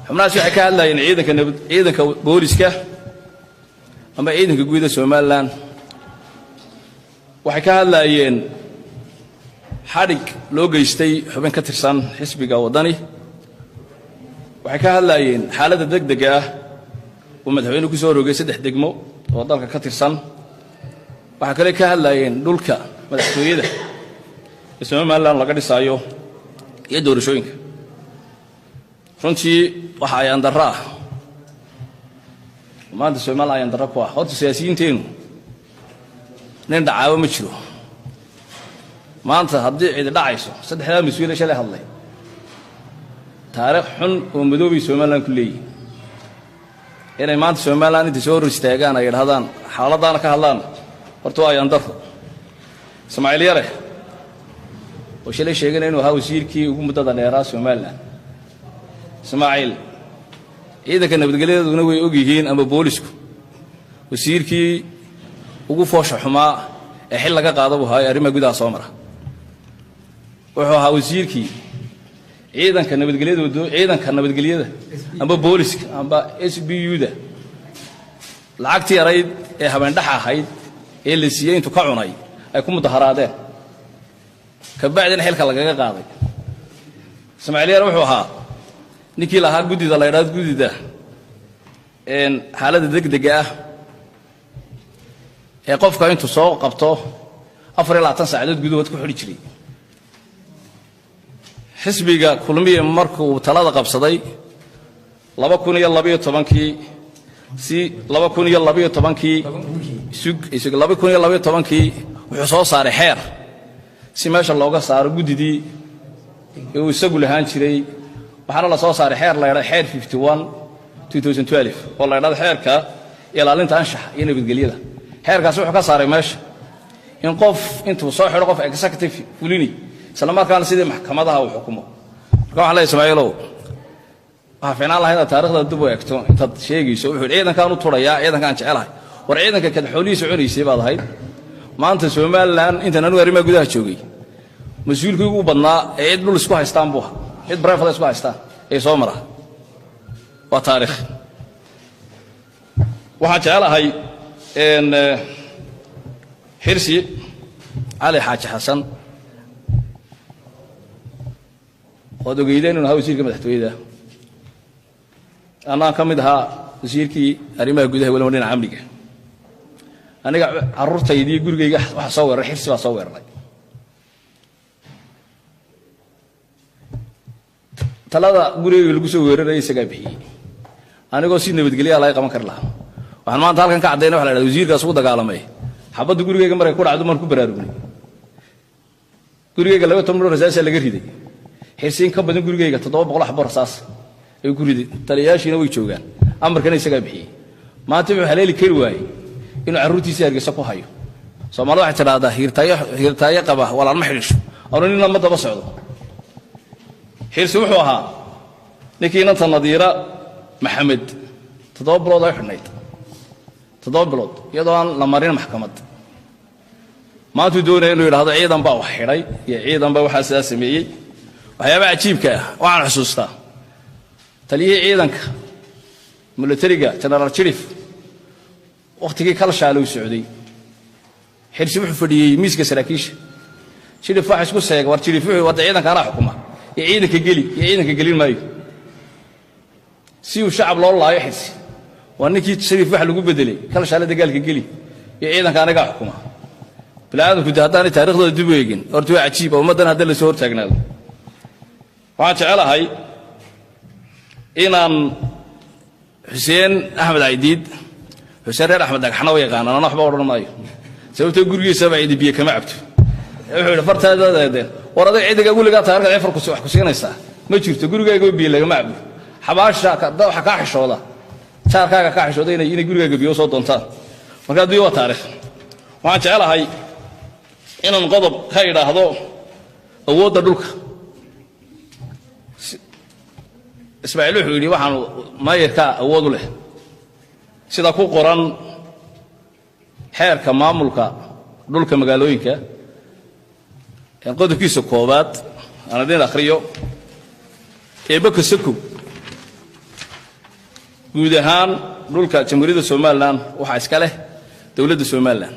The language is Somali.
Xubnahaas waxay ka hadlayeen ciidanka nabad, ciidanka booliska ama ciidanka guud ee Somaliland. Waxay ka hadlayeen xadhig loo geystay xubin ka tirsan xisbiga Waddani. Waxay ka hadlayeen xaaladda degdega ah uu madaxweynuhu ku soo rogay 3 degmo oo dalka ka tirsan. Waxaa kale ka hadlayeen dhulka madaxtooyada ee Somaliland laga dhisaayo iyo doorashooyinka. Runtii waxa ayaan darro ah maanta Somaliland, ayaan darro ku ah horta siyaasiyiinteennu nin dhacaabo ma jiro. Maanta haddii cidi dhacayso, saddexdaa mas-uule shalay hadlay taariikh xun oo madoobay Somaliland ku leeyihin. Inay maanta Somaliland intay soo hor istaagaan ay yidhahdaan xaaladdaana ka hadlaan, horta waa ayaan darro. Ismaaciil Yare oo shalay sheeganaya inuu ahaa wasiirkii ugu muddada dheeraa Somaliland, Ismaaciil ciidanka nabadgelyaduna way og yihiin ama boolisku, wasiirkii ugu foosha xumaa ee xil laga qaado buu ahaa ee arrimaha gudaha soo mara. Wuxuu ahaa wasiirkii ciidanka nabadgelyada, ciidanka nabadgelyada amba booliska amba SBU-da lacagtii yarayd ee habeendhaxa ahayd ee la siiyey intuu ka cunay ay ku mudaharaadeen, kabacdina xilka lagaga qaaday. Ismaaciil Yar wuxuu ahaa ninkii lahaa guddida la ydhahdo guddida xaaladda degdega ah ee qofka intuu soo qabto 24 saacadood gudahood ku xidhi jiray. Xisbiga Kulmiye markuu talada qabsaday 2012-kii, si 2012-kii sug, 2012-kii wuxuu soo saaray xeer si meesha looga saaro guddidii ee uu isagu lahaan jiray. Waxaana la soo saaray xeer la ydhahdo xeer 51/2012 oo la ydhahdo xeerka ilaalinta anshaxa iyo nabadgelyada. Xeerkaasi wuxuu ka saaray meesha in qof intuu soo xidho qof executive fulini, isla markaana sidii maxkamadaha uu xukumo. Marka waxaan leeyahay, Ismaaciilow, waxaa fiicnaan lahayd inaad taarikhda dib u eegto intaad sheegayso. Wuxuu yidhi ciidankaan u turayaa, ciidankaan jecelahay. War ciidanka kad xoolihiisa cunaysay baad ahayd. Maanta Somaliland intaan anigu arrimaha gudaha joogay, mas-uulkii ugu badnaa ee cid dhul isku haystaan buu ahaa, cid private isku haystaan ee soo mara, waa taarikh. Waxaan jecelahay Xirsi Cali Xaaji Xasan oad ogeydeen inuu ahaa wasiirka madaxtooyada, annaan ka mid ahaa wasiirkii arrimaha gudaha weliba dhinaca amniga. Aniga carruurtaydii gurigayga waxa soo weeraray Xirsi baa soo weeraray. Talada gurigayga lagu soo weerarayay isagaa bixiyey, anigoo si nabadgelyaa laga qaban kari lahaa. Waxaan maanta halkan ka caddayna waxa la dhahda wasiirkaas ugu dagaalamay xabadda gurigayga markay ku dhacdo maan ku baraarugnay. Gurigayga 12 midho rasaasaa laga riday. Xirsiin ka badan gurigayga 700 xabo rasaas ayuu ku riday, taliyayaashiina way joogaan, amarkana isagaa bixiyey. Maanta wuxuu haleeli kari waayey inuu carruurtiisa Hargeysa ku hayo. Soomaalida waxay tidhahdaa hiirtaayo hiirtaayo qaba walaan ma xidhiisho, anu nina ma daba socdo. Xirsi wuxuu ahaa ninkii inanta Nadiira Maxamed 7 bilood ay xidhnayd, 7 bilood iyadoo aan la marin maxkamad. Maantuu doonaya inuu yidhahdo ciidan baa wax xidhay iyo ciidan baa waxaa sidaa sameeyey. Waxyaabaha cajiibka ah waxaan xusuustaa taliyihii ciidanka militariga Genaraal Jirif, wakhtigii kalshaale uu socday, Xirsi wuxuu fadhiyey miiska saraakiisha. Jirif waxa isku seega war Jirif wuxuu wadda ciidanka anaa xukuma iyo ciidanka geli iyo ciidanka gelin maayo si uu shacab loo laayo. Xirsi waa ninkii Shariif waxa lagu bedelay kalshaale dagaalka geli iyo ciidanka anigaa xukuma. Biniaadamku de haddaanay taarikhdooda dib u eegin horta waa cajiib oo ummaddan hadda lasoo hortaagnaado. Waxaan jecelahay inaan Xuseen Axmed Caydiid, Xuseen reer Axmed Dhagxana u yaqaanaan, ana waxba odhan maayo sababtoo gurigiisaba cidi biyo kama cabto. Wuxuu yidhi fartaadaadeen war adag cidiga weligaa taarikhda cifar wax ku siinaysaa ma jirto, gurigaaga biyo lagama cabo. Xabaasha waxa kaa xishooda jaarkaaga kaa xishooda inay gurigaaga biyo soo doontaan. Marka adduunya waa taarikh. Waxaan jecelahay inaan qodob ka idhaahdo awoodda dhulka. Ismaaciil wuxuu yidhi waxaanu maayarkaa awood u leh sida ku qoran xeerka maamulka dhulka magaalooyinka qodobkiisa koowaad aan idin akhriyo. Eebbe kasakow Guud ahaan dhulka Jamhuuriyadda Somalilan waxaa iska leh dowladda Somalilan.